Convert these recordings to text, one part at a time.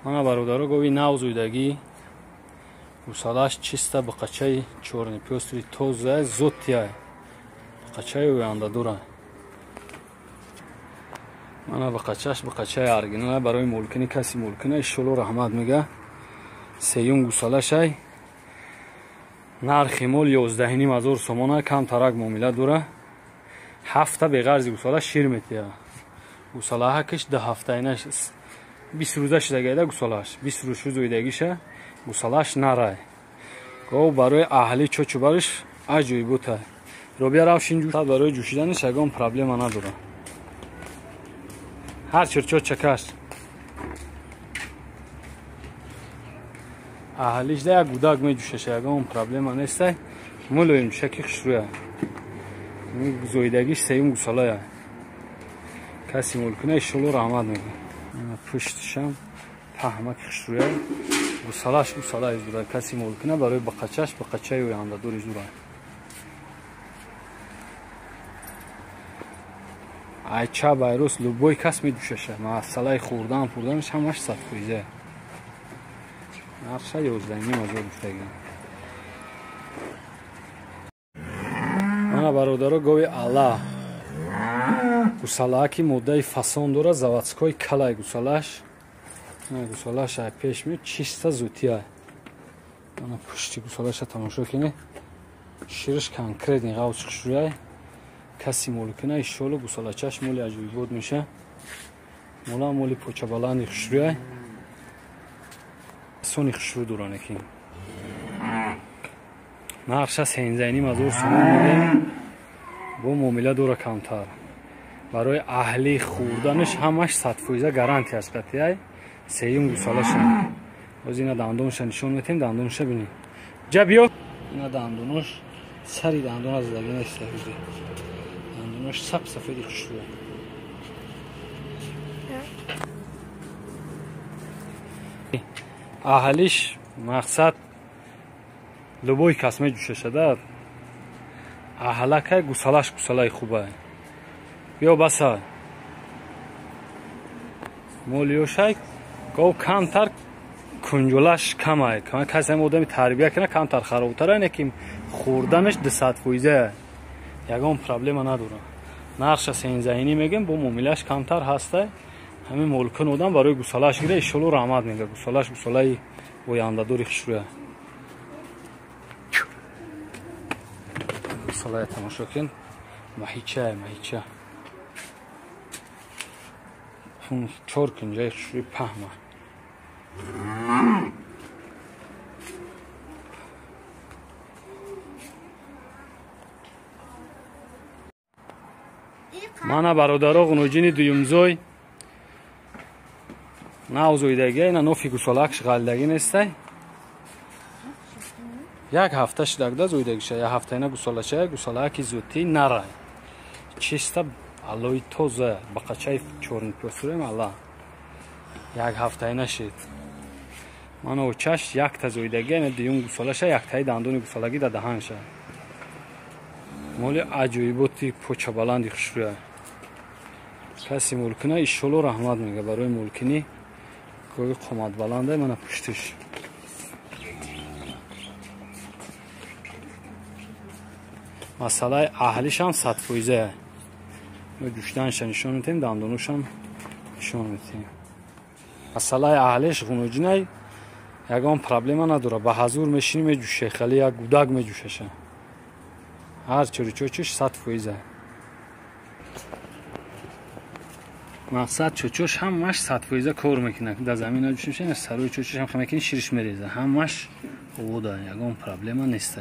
Мана бародаро гови нав зуйдагӣ. Гусалаш чиста бақачаи чорни пёстри тоза зотия. Бақачаи ояндадора. Мана бақачаш бақачаи оригинал барои молкини каси молкина иншолло раҳмат мега. Сеюм гусалашай. Нархи мол 11,5 ҳазор сомона, камтарак муомила дора. Ҳафта беғарзи гусала шир метия. Гусалаҳакиш 2 ҳафтаина 20 рӯза шидагайда гусалаш. 20 рӯз шуд зоидагиша гусалаш нарай. Гов барои аҳли чочу бариш аҷоиботай. Робия равшин ҷӯшад барои ҷӯшиданиш ягон проблема надора. Ҳар чирчо чакаш. Аҳлиш да як гудак меҷӯшаша, ягон проблема нестай. Мулоим ҷӯшаки хушрӯя. Зоидагиш сеюм гусалая. Каси молкуна иншолло раҳмат мега. Пуштишам паҳмаки хушрӯя. Гусалаш гусалаи зура. Каси молкуна барои бақачаш бақачаи ояндадори зура. Айча байрос любой кас медӯшаша. Масъалаи хӯрдан пурданаш ҳамаш 100%. Нарша 11,5 ҳазор гуфтагиам. Мана бародаро гови Алла. Гусалааки моддаи фасон дора, заводской калай гусалаш. Гусалаш ай пеш ми чиста зутия. Мана пушти гусалаша тамошо кунед. Шириш конкретни ғавс хушрӯяй. Каси молкина иншолло гусалачаш моли аҷоибот меша. Мола моли почабаланди хушрӯяй. Сони хушрӯ доране ки. Нархша 13,5 ҳазор сомон мегем. Бо муомила дора камтар. Барои аҳли хӯрданаш ҳамаш 100% гарантия аст қатъияй. Сеюм гусалаша. Боз ина дандонша нишон метем, дандонша бинед. Ҷа биё. Ина дандонош сари дандона задагӣ нест. Дандонош сап сафеди хушрӯя. Аҳлиш мақсад любой кас меҷӯшашада. Аҳлакай гусалаш гусалаи хубай. Биё баса. Молиёшай гов камтар кунҷулаш камай. Касе ҳам одами тарбия кина камтар харобтара, не ки хӯрданаш 200%. Ягон проблема надора. Нархша 13,5 мегем, бо муомилаш камтар ҳастай. Ҳамин молкун одам барои гусалаш гира иншолло раҳмат мега. Гусалаш гусалаи ояндадори хушрӯя. Гусалая тамошо кун. Маҳича, маҳича. 4 кунҷаи хушрӯи паҳма. Мана бародаро ғунуҷини дуюмзой нав зоидагия, ина нофи гусалакш ғалидагӣ нестай. Як ҳафта шидагда зоидагиша, як ҳафтаина гусалачая, гусалаки зудтӣ нарай. Чиста аллои тоза, бақачаи чорни пёсурем алла. Як ҳафтаина шид. Мана очаш якта зоидагия, ина дуюм гусалаша, яктаи дандони гусалагӣ да даҳанша. Моли аҷоиботи почабаланди хушрӯя. Каси молкуна иншолло раҳмат мега барои молкинӣ. Гови қоматбаланда мана пуштиш. Масъалаи аҳлишам 100%. Ҷӯшиданша нишон метем, дандонушам нишон метем. Масъалаи аҳлиш ғунуҷинай ягон проблема надора. Ба ҳазур мешинӣ меҷӯше, хеле як гудак меҷӯшаша. Ҳар чоричочиш 100%. Мақсад чочош ҳамаш 100% кор мекунад. Дар замина ҷӯшимша, сарои чочош ҳам мекунӣ шириш мереза. Ҳамаш овода, ягон проблема нест.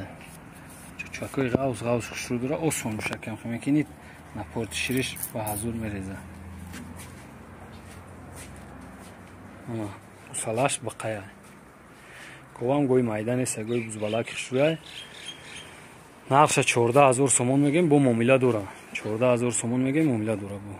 Чочакои ғавз ғавз хушрӯ дора, осон ҷӯшакам мекунӣ, напорти шириш ба ҳазур мереза. Гусалаш бақая. Говам гои майда нест, гои бузбалаки хушрӯяй. Нархша 14,000 сомон мегем, бо муомила дора. 14,000 сомон мегем, муомила дора бо.